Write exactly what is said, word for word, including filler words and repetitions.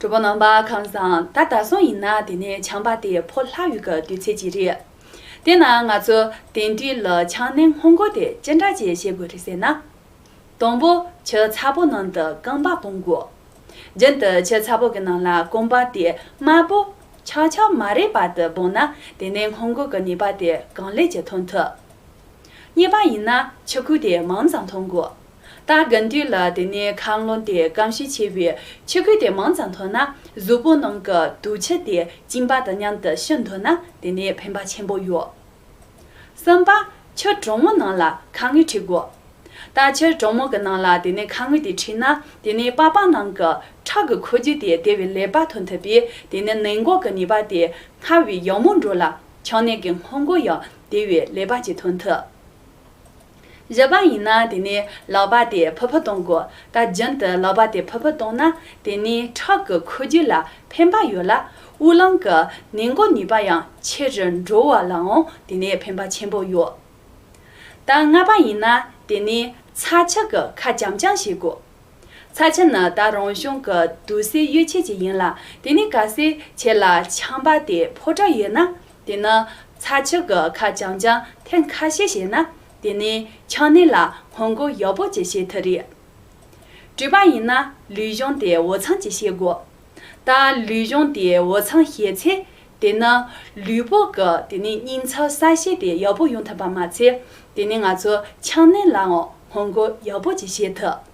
གྲོགས་པོ་རྣམ་པ་ཁམས་བཟང་། ད་ད་སོང་ཡིན་ན་དེ་ནས་ཆམ་པ་དེ་ཕོ་ལྷག་ཡོད་ཀྱི་དུས་ཚོད་ཅིག་རེད། དེ་ན་ང་ཚོ་དེང་དུས་ལ་ཆང་ནད་སྔོན་འགོག་དེ་ཅི་འདྲ་ཅིག་བྱེད་དགོས་རེད་ཟེར་ན། དང་པོ་ཆུ་ཚ་པོ་ནང་དུ་རྐང་པ་སྦོམ་དགོས། རྒྱུན་དུ་ཆུ་ཚ་པོ་གི་ནང་ལ་རྐང་པ་དེ་དམར་པོ་ཆག་ཆག་མ་རེད་པ་དུ་སྦོམ་ན་དེ་ནས་སྔོན་འགོག་གི་ནུས་པ་དེ་གང་ལེགས་ཀྱིས་ཐོན་ཐུབ། གཉིས་པ་ཡིན་ན་ཆུ་ཁོལ་དེ་མང་ཙམ་འཐུང་དགོས། ད་དགུན་དུས་ལ་དེ་ནས་ཁ་ངོ་དེ་སྐམ་ཤས་ཆེ་བས་ཆུ་ཁོལ་དེ་མང་ཙམ་འཐུང་ན་གཟུགས་པོ་ནང་གི་དུག་ཆུ་དེ་གཅིན་པ་དང་མཉམ་དུ་ཤི་འདུག་ན་དེ་ནས་ཕན་པ་ཆེན་པོ་ཡོད། གསུམ་པ། ཆུ་གྲང་མོ་ནང་ལ་ཁ་ངོ་བྲི་དགོས། ད་ཆུ་གྲང་མོ་གི་ནང་ལ་དེ་ནས་ཁ་ངོ་དེ་བྲིས་ན་དེ་ནས་པགས་པ་ནང་གི་ཁྲག་གི་འཁོར་རྒྱུག་དེ་དེ་བས་ལེགས་པ་ཐོན་ཐུབ་པས་དེ་ནས་ནད་འགོག་གི་ནུས་པ་དེ་སྔར་བས་ཡག་མོ་འགྲོ་ལ་ཆང་ནད་ཀྱི་སྔོན་འགོག་ཡང་དེ་བས་ལེགས་པ་ཅིག་ཐོན་ཐུབ། བཞི་པ་ཡིན་ན་དེ་ནས་ལག་པ་དེ་ཕུར་ཕུར་གཏོང་དགོས། ད་རྒྱུན་དུ་ལག་པ་དེ་ཕུར་ཕུར་གཏོང་ན་དེ་ནས་ཁྲག་གི་འཁོར་རྒྱུག་ལ་ཕན་པ་ཡོད་ལ་དབུགས་ལམ་གྱི་ནད་འགོག་ནུས་པ་ཡང་ཆེ་རུ་འགྲོ་བ་ལའང་དེ་ནས་ཕན་པ་ཆེན་པོ་ཡོད། ད་ལྔ་པ་ཡིན་ན་དེ་ནས་ཚྭ་ཆུ་གི་ཁ་བྱམ་བྱམ་བྱེད་དགོས། ཚྭ་ཆུ་ནི་ད་རང་བྱུང་གི་དུག་སེལ་ཡོ་བྱད་ཅིག་ཡིན་ལ་དེ་ནས་གལ་སྲིད་ཁྱེད་ལ་ཆམ་པ་དེ་ཕོག་གྲབས་ཡོད་ན་དེ་ནི་ཚྭ་ཆུ་གི་ཁ་བྱམ་བྱམ་ཐེངས་ཁ་ཤས་བྱས་ན་དེ་ནས་ཆང་ནད་ལ་སྔོན་འགོག་ཡག་པོ་ཅིག་བྱེད་ཐུབ་རེད། དྲུག་པ་ཡིན་ན་ལུས་སྦྱོང་དེ་འུ་ཚང་གིས་བྱེད་དགོས། ད་ལུས་སྦྱོང་དེ་འུ་ཚང་བྱེད་ཚེ་དེ་ནི་ལུས་པོ་གི་དེ་ནས་སྙིང་ཚབ་གསལ་བྱེད་དེ་ཡག་པོ་ཡོང་ཐུབ་པ་མ་ཚད་དེ་ནས་ང་ཚོ་ཆང་ནད་ལའང་སྔོན་འགོག་ཡག་པོ་ཅིག་བྱེད་ཐུབ།